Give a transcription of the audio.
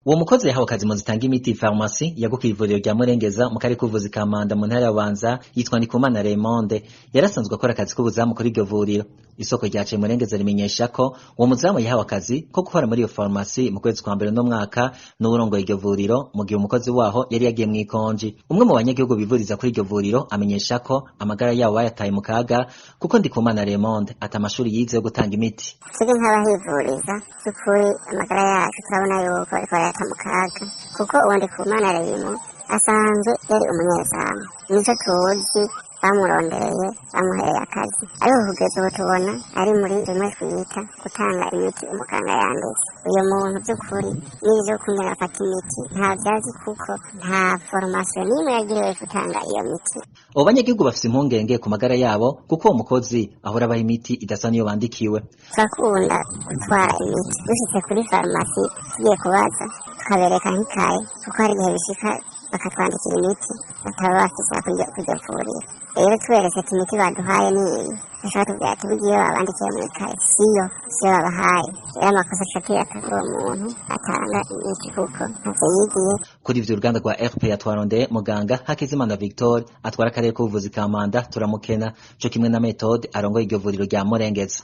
Uwo mukozi yahawe akazi mu zitanga imiti, farumasi, yagukiye ivuriro rya Murengeza mu karere k'ubuvuzi ka Manda mu ntara ya Bubanza, yitwa Ndikumana Raymonde. Yarasanzwe akora akazi k'ubuzamu kuri iryo vuriro. Isoko ryaciye Murengeza rimenyesha ko uwo muzamu yahawe akazi ko gukora muri iyo farumasi mu kwezi kwa mbere no mwaka n'uwurongoye iryo vuriro, mu gihe umukozi waho yari yagiye mw'ikonji. Umwe mu banyagihugu bivuriza kuri iryo vuriro amenyesha ko amagara yabo bayataye mu kaga, kuko Ndikumana Raymonde ata amashuri yize yo gutanga imiti. Turi nk'abahivuriza, by'ukuri amagara yacu turabona yuko bariko barayata mu kaga, kuko uwo Ndikumana Raymond asanzwe yari umunyezamu, nico tuzi bamurondereye bamuhereye akazi, ariko kugeza ubu tubona ari muri bimwe twita gutanga imiti umuganga yanditse. Uyu muntu by'ukuri n'ivyo kungena afata imiti ntavyo azi, kuko nta formation n'imwe yagiriwe gutanga iyo miti. Abo banyagihugu bafise impungenge ku magara yabo, kuko uwo mukozi ahora abaha imiti idasa niyo bandikiwe. Turakunda gutwara imiti, dushitse kuri farumasi tugiye kubaza tukabereka nk'ikaye, kuko hari igihe bishika bakatwandikira imiti bataba bafise kuryo vuriro. Rero tuberetse ati imiti baduhaye niyi, bashobora tubwira ati burya iyo babandikiye mw'ikaye siyo babahaye. Rero amakosa aca tuyata kuri uwo muntu atanga imiti, kuko ntavyo yigiye. Kuri ivyo, uruganda rwa RPA twarondeye muganga Hakizimana Victor atwara akarere k'ubuvuzi ka Manda, turamukena, co kimwe na Methode arongoye iryo vuriro rya Murengeza.